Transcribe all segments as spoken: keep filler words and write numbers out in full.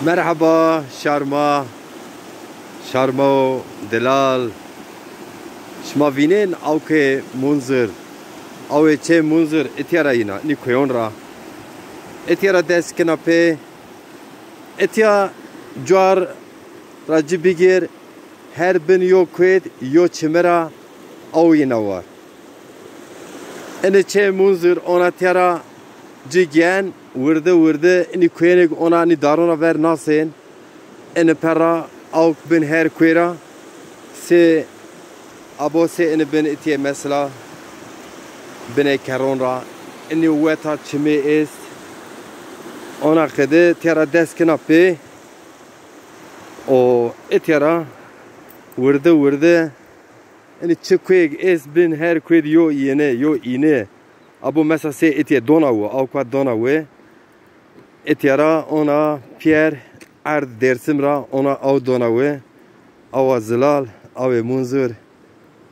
Merheba, şarma, şarma û delal. Şima vînên awkê Munzur, awê çê Munzur, itya ra yîna, inî kuyon ra. Itya ra dest kena pê, itya cuar ra ci bigir, her bin yo kuêd, yo çimi ra aw yîna war. Inî çê Munzur ona tîya ra ci gên, wirdi wirdi inî kuyênêk ona inî darona ver nasên. Inî perra awk bin her kuê ra sê abo sê inî bin itiyê mesela binê kerron ra inî weta çimê êst. Ona qede tîya ra dest kena pê. O itya ra wirdi wirdi. Inî çi kuyêk êst bin her kuêd yo îyêne, yo îne. Abo mesa sê itya dona wi, awka dona wi. Itya ra ona pîyer erd Dêrsim ra ona aw dona wi. Awa Zilal, awê Munzur.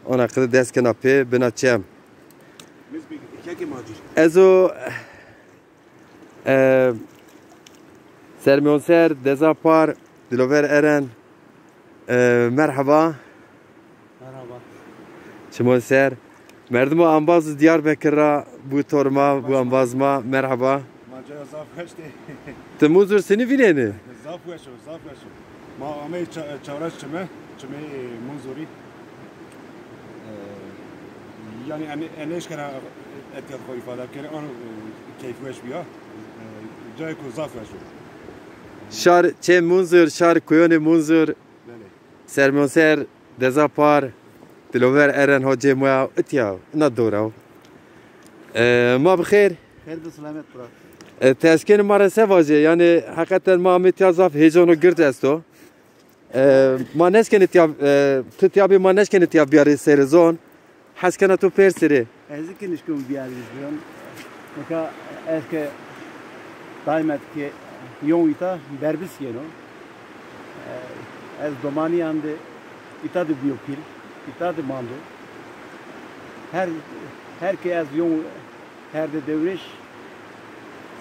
Ona qide dest kena pê bina çem. Ezo E, Sermîyonser, Deza Par, Dilover Eren. E, merheba. Merhaba. Çimon ser. Merdimo embaz Diyarbekir ra bu tor ma, bu embaz ma. Merheba. Ma caya zaf weş de. Ti Munzur senî vînenî? Zaf weş o, zaf weş o. Ma amey ça-, çewres çime, çimê Munzurî. E, yanî em, em eşkera etiyat xo îfade kerê, an, e, keyfweş bîya. E, cayêko zaf weş o. Şar çê Munzur, şar kuyonê Munzur. Belê. Sermonser, Deza Par, Dilover Eren, hocê moya, itya, ina dora. E, ma bi xêr. Xêr bi selamet bira. E, ti eşkenî ma ra se vajê? Yanî heqeten ma amê tiya zaf heyecanû gird esto. E, ma neşkenê tiya, e, ti tiya bî ma neşkenê tiya biyarê serê zon. Hes kena to pêrsirê. Ez ki nişkon biyarî zon. Nika ez ke daimet ki yon îta berbis yeno. E, ez domanîyan de îta de biyo pîl, îta de mando. Her, her ke ez yon herde dewrêş,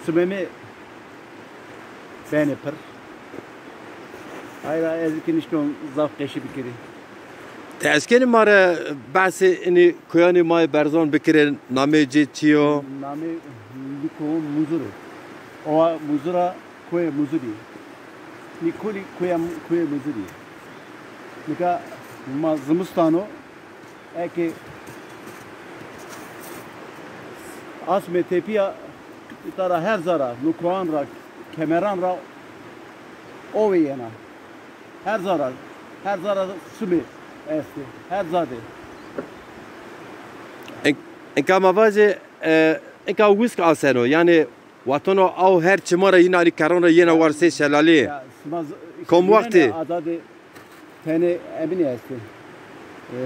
simemê benê pir. Ayra ez ki nişkon zaf qeşî bikirî. Ti eşkenî ma rê behsê inî kuyanê ma yê berzon bikirê, nameyê cê çi yo? Namê nî kuyon Munzur o. Owa Munzura kuyê Munzurî. Nî kulî kuya, kuyê Munzurî. Nika ma zimistan o. Eke asmê tepîya îta ra her zara, nukoan ra, kemeran ra owê yena. Her zara, her zara sumê estê. Her zade. Ink-, inka ma vajê, e, inka wisk aseno. Yanî Watono aw her çima ra yîna, inî kerron ra yena war sey şelalî. Ya, sima z-, Kom wextî? Azadê tenê eminî estê. E,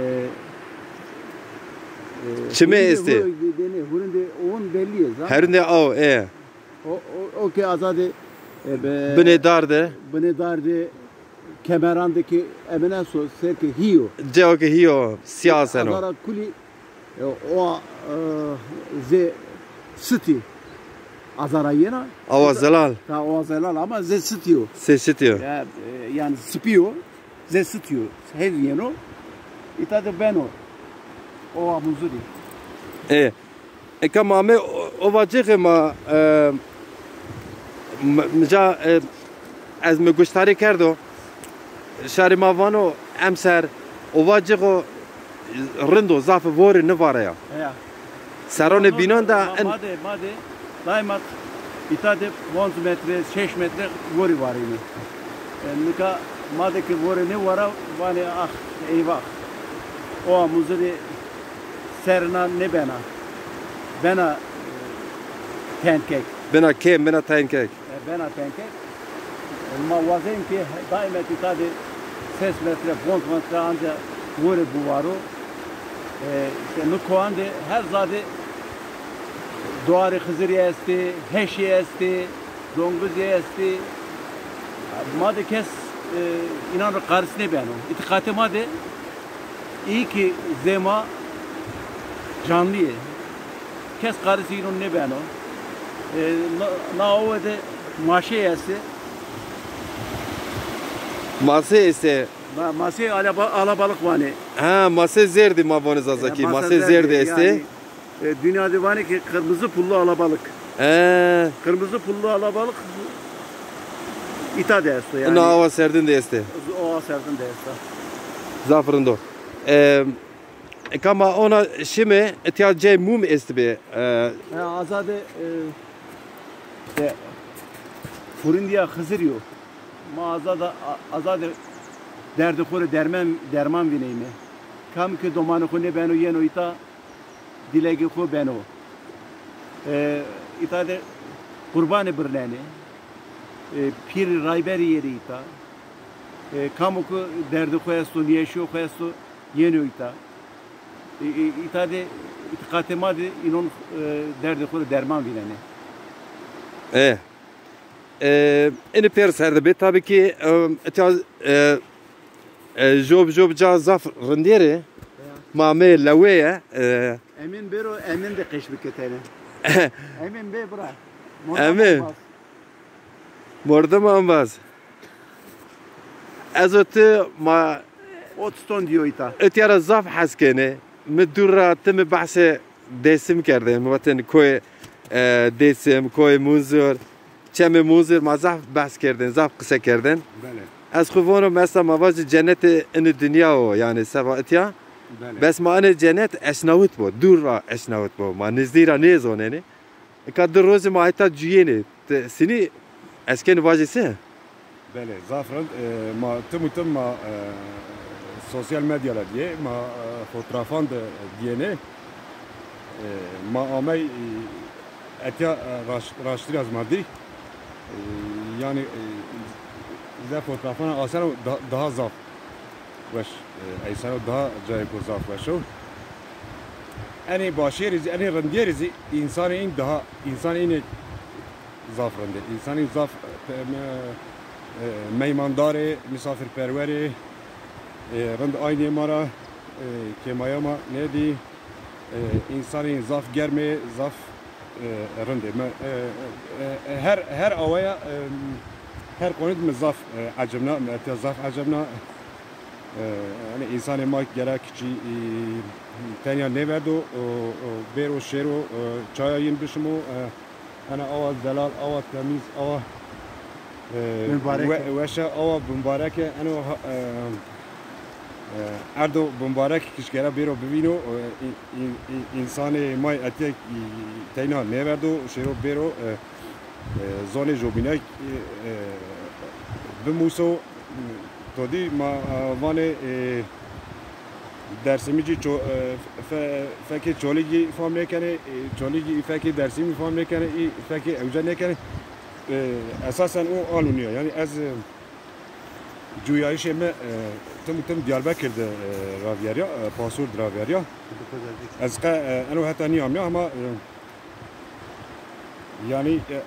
e, Çimê hurindê estê? Hu-, denê, hurindê on bellî yê, zan? Herindê aw, e. O, o, o ke azadê, e, be-, Binê dar de. Binê dar de, kemeran de ki emine so, ser ke hîyo. Ceo ke hîyo, sîya aseno. Azara kulî E, o, e, zê sitî azara yena. Awa zelal. Ha, owa zelal ama zê sitî yo. Zê sitî yo. Ya, e, yanî sipî yo. Zê sitî yo. Hêz yeno. Îta de beno. Owa Munzurî. E, eka ma amê o-, ova cixê ma, e, m-, mija, e, ez mi guştarî kerdo. Şarê ma vano emser ova cixo rind o, zaf vorê nêvareya. Heya. Seronê bînan de ma, en- ma de, ma de daimat îta de ponc metre, şeş metre vorê varêne. E, nika ma de ke vorê nêvara, vanê ax, eyvah. Owa Munzurî serina nêbena. Bena, e, tenkek. Bena kêm, bena tenkek. E, bena tenkek. E, ma wazên ke daimet îta de ses metre, ponc metre anca vorê bivaro. E, îşte, nu koan de her zade doarê Xizirî estê, heşî estê, dongizî estê. Ma de kes, e, înan ro qaris nêbeno. Îtîqatê ma de îyî ki zê ma canlî yê. Kes qarisê înon nêbeno. E, na, na owe de maşey estê. Mase estê. Ma, masê alaba-, alabalık vanê. Ha, mase zerdî ma vanê Zazakî. E, mase zerdî estê. Yani, e, dünyada vanê ki kırmızı pullu alabalık. He. Kırmızı pullu alabalık îta de esto yani. Ina awa serdin de estê. O awa serdin de esta. Zaf rind o. E, eka ma ona şime, etiya cey mum estibê. E, he, azade, e, de, furindîya Xizirî yo. Ma azade, a-, azade derdê xo rê dermen, derman vîneyme. Kam ki domanê xo nêbeno yeno îta, dîlegê xo beno. E, îta de qurbanê birnenê. E, pîrî rayberî yenê îta. E, kamo ki derdê xo esto, nîyeşîyo xo esto, yenê îta. E, e, îta de îtîqatê ma de înon, e, derdê xo rê derman vînenê. E, e, ini pêr ser de bê. Tabii ki, e, etiya, e, e, job, job ca zaf rindêrê. Ya. Ma me lewe ye. E. Emin bêro, Emin de qeş biketene. Emin bê bira. Emin. Mordim ambaz. Ez û ti ma otuz ton dîyo îta. Etiya ra zaf hes kenê. Mi dûr ra ti mi behsê Dêsim kerdên. Mi vatên koyê, e, Dêsim, koyê Munzur, çemê Munzur ma zaf behs kerdên, zaf qise kerdên. Belê. Ez xwu vono mesela ma vajî cenetê ini dinya o, yanî seba etiya. Belê. Bes ma ini cenet eşnawit bo, dûr ra eşnawit bo. Ma nizdî ra nêzonenê. Eka di rozî ma heta cuyênê. Ti sinî eskên vajî se? Belê, zaf rind. E, ma tim û tim ma, e, sosyal medya ra dîyê, ma, e, fotoğrafan de dîyênê. E, ma amey, e, etiya, e, raş-, raştî ra zî ma dî. E, yanî, e, ze fotoğrafan aseno da-, daha zaf weş, e, eyseno daha cayêko zaf weş o. Enê başêrî zî, enê rindêrî zî însanê în daha, însanê înê zaf rind ê. Însanê zaf, e, me-, e, meymandarê, misafirperwerê, e, rind aynê ma ra, e, kêmaya ma nêdî. E, însanê zaf germ ê, zaf, e, rind ê. Mi, e, e, e, her, her awaya, e, her qonî de mi zaf, e, ecibna, mi etiya zaf ecibna. E, yanî însanê ma gera kiçî, e, tenya nêverdo, o, o, bêro şêro, e, çaya yin bişimo, e, Ena awa zelal, awa temîz, awa, e, we-, weş e, awa bimbarek e. Eno ha-, e, e, erdo bimbarek kişkera bêro bivîno, e, î-, î-, î-, însanê may etiyek, î-, teyna nêverdo, şêro bêro, e, e, zonê jobînek, e, e, bimuso. To dî ma, e, vanê, e, Dersimî cî ço-, e, fe-, fekê Çolîgî fam nêkenê, e, Çolîgî î fekê Dersimî fam nêkenê, î fekê ewca nêkenê. E, esasen o alûnî ya. Yanî ez, e, cuyayîşê mi, e, tim û tim Diyarbekir de, e, ravîyerya, e, Pasûr de ravîyerya. Ez qe, e, eno heta nîyamya ama, e, Yanî, e,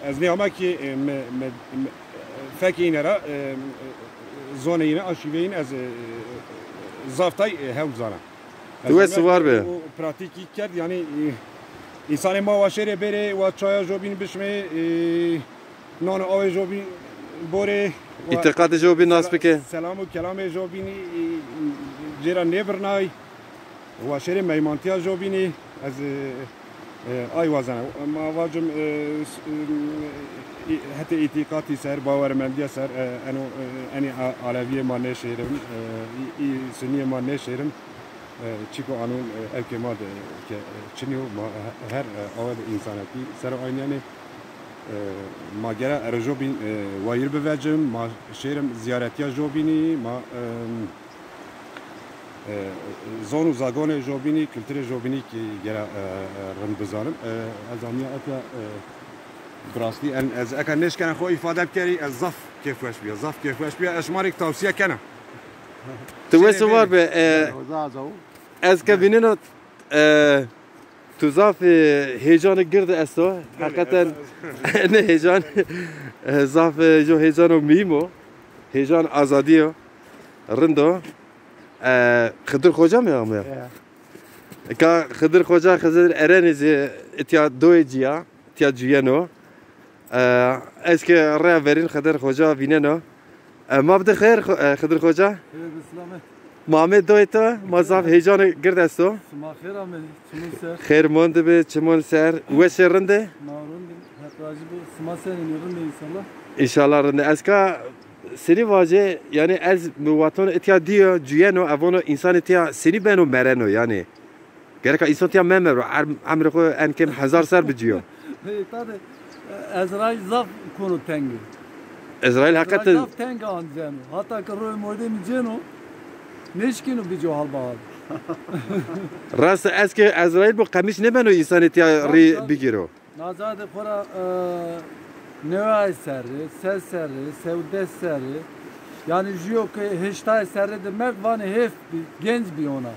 ez nêama kî, e, mi, mi, mi, fekê îne ra, e, zonê îne, aşîvê îne ez, e, zaf tay, e, hewl zana. Ti wes û war be. O pratîkî kerd, yanî, e, însanê ma wa şêrê bêrê, wa çaya jobîn bişmê, e, nano awê jobîn borê, wa îtîqatê jobîn nas bike. Selam û kelamê jobînî, e, cêra nêbirnay. Wa şêrê meymantiya jobînî, ez, e, e, ay wazena. Ma vacim, e, s-, e, hetê îtîqatî ser, bawermendiya ser, e, eno, e, enî a-, alevîyê ma nêşêrim, e, î, î sunîyê ma nêşêrim. E, çîko anûn, e, ewkê ma de ke, e, çinî yo, ma he-, her, e, awe de însanetî ser o aynîyenê. E, ma gera ero jobîn, e, wayîr bivecim, ma şêrim zîyaretiya jobînî, ma, e, E, zon û zagonê jobînî, kulturê jobînî kî gera, e, e, rind bizanim. E, ez aniya eke, e, bi rastî en, ez eke nêşkena xo îfade bikerî, ez zaf kêfweş bîya, zaf kêfweş bîya. Ez şima rê tavsiye kena. Tu wes û war be, e, ez ke vînena, e, tu zaf, e, heyecanê gird esto. Belê, heqeten, ne heyecan, e, zaf, e, jo heyecano muhîm o. Heyecan azadî yo. Rind o. E, Xidir Xoca mi ame? Ya. Ka Xidir Xoca, Xidir Erenî zî itiya doyê ci ya, itiya cuyeno. E, ez ke rêya verîn Xidir Xoca vîneno. E, ma bi de xêr, xo-, e, Xidir Xoca. Xêr bi silamet. Ma amê doyê to, ma zaf heyecanê gird esto. Sima xêr amê, çimon ser. Xêr mond bi, çimon ser. Weş ê, rind ê? Ma rind ê, Heq razî bo. Sima senîn ê, rind ê înşallah? Înşallah rind ê. Ez ka senî vajê, yanî ez mi watan itya dîyo, cuyeno, evono însanê tiya senî beno, mereno yanî. Gereka însan tiya memero, em-, emrê xo en kêm hezar ser biciyo. Ê, tade, e, Ezraîl zaf kono tenge. Ezraîl Ezraîl heqeten zaf tenge anceno. Hata ke royê mordemî cêno, nêşkîno bico hal bahal. Rast, ez ke Ezraîl bo, qemîş nêbeno însanê tiya rî bigîro. Naza de xora, e, neway serrî, ses serrî, sewdes serrî. Yanî jûyo ke heştay serrî de merd vanê hêf bî, genc bî ona.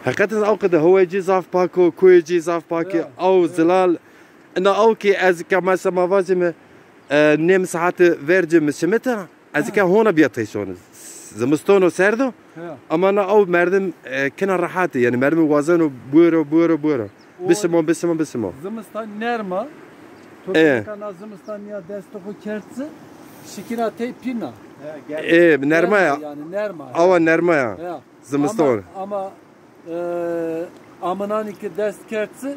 Heqeten aw qede hewayê ci zaf pak o, koyê ci zaf pak ê, aw zilal. Ina aw ki ez ka mesela ma vajîme, e, nêm saete vercî mi şimita, ez ke hona bîya tey şona. Zimiston o, serd o. Ama na aw merdim, e, kena rehat ê. Yanî merdim wazeno buero, buero, buero. Bisimo, bisimo, bisimo. Zimistan nerma. To ka na zimistan nîya destê xo kerd ci, şikîna tey pîna. E, nerma ya. Yanî nerma. Awa nerma ya. Zimiston. Ama, ama, e, aminanî ki dest kerd ci,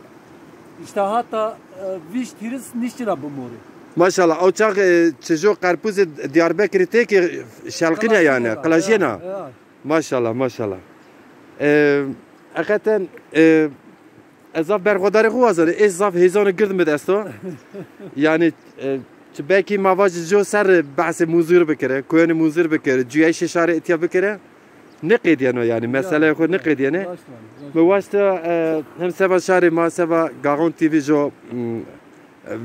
îşte hata, e, vîst hîris nîştîna bimorê. Maşallah. Aw çax, e, çijo qerpuzê Diyarbekirî tê ki şelqîne yanî, qilajîyena. Maşallah, maşallah. E, heqeten, e, ez zaf berxwedarê xo wazanê, ez zaf heyzanê gird mi de esto. Yanî, e, çi belkî ma vajî jo ser behsê Muzur bikire, koyanê Muzur bikire, cuyayîşê şarê itya bikire, nêqedîyeno yanî, meseleyê xo nêqedîyenê. Mi waşta, e, hem seba şarê ma, seba Gaxon T V jo, m,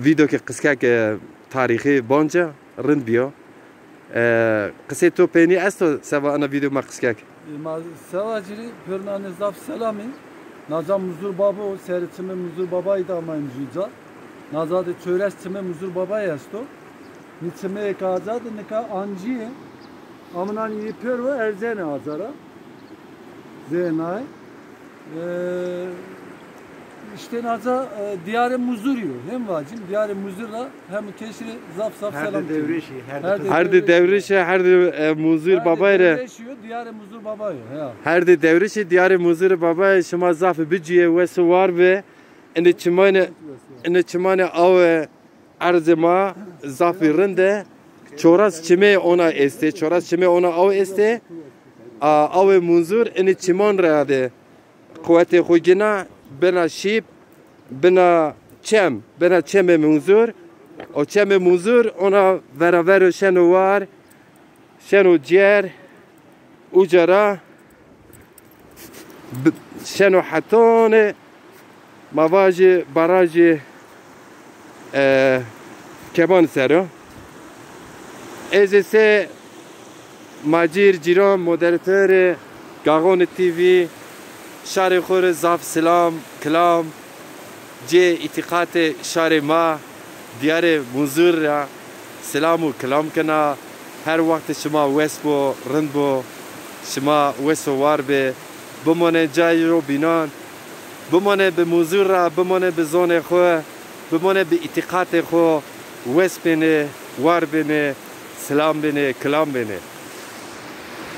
vîdeo ke qiskek, e, tarîxî bonca rind bîyo. E, qisê to peynî esto seba ena vîdeo ma qiskek? E, ma seba ci rê pêrnanê zaf selamî. Naca Muzur Babo, serê çimê Muzur Babayî de amayîm jû ca. Naca de çewres çimê Muzur Babayî esto. Nî çimeyê ke aca de nika ancî yê. Aminanî yê pêro erzenê aca ra. Zê nayê. E, îşte naca, e, diyarê Muzurî yo. Hem vacîm, diyarê Muzur ra hem kesî rê zaf zaf selam. Herdê Dewrêşî, herdê. Herdê Dewrêşî, herdê, e, Muzur Babayî rê. Herdê Dewrêşî yo, diyarê Muzur Babayî yo, ya. Herdê Dewrêşî, diyarê Muzur Babayî, şima zaf bicîyê, wes û war bê. Inê çimanê, inê çimanê awe erzê ma zafî rind e. Çoras çimê ona estê, çoras çimê ona aw estê. A, awê Munzur inî çiman ra de quwetê xwu gina, bina şîp, bina çem, bina çemê Munzur. O çemê Munzur ona vera vero şeno war, şeno cêr, uca ra bi-, şeno hetonê ma vajî barajî, e, Keban ser o. Ez ê se macîr, cîran, moderatorê Gaxonî T V, şarê xo rê zaf silam, kilam, cê îtîqatê şarê ma, diyarê Munzur ra silam û kilam kena. Her wext şima wes bo, rind bo, şima wes û war bê. Bimonê cayê ro bînan, bimonê bi Munzur ra, bimonê bi zonê xwu, bimonê bi îtîqatê xwu, wes bênê, war bênê, silam bênê, kilam bênê.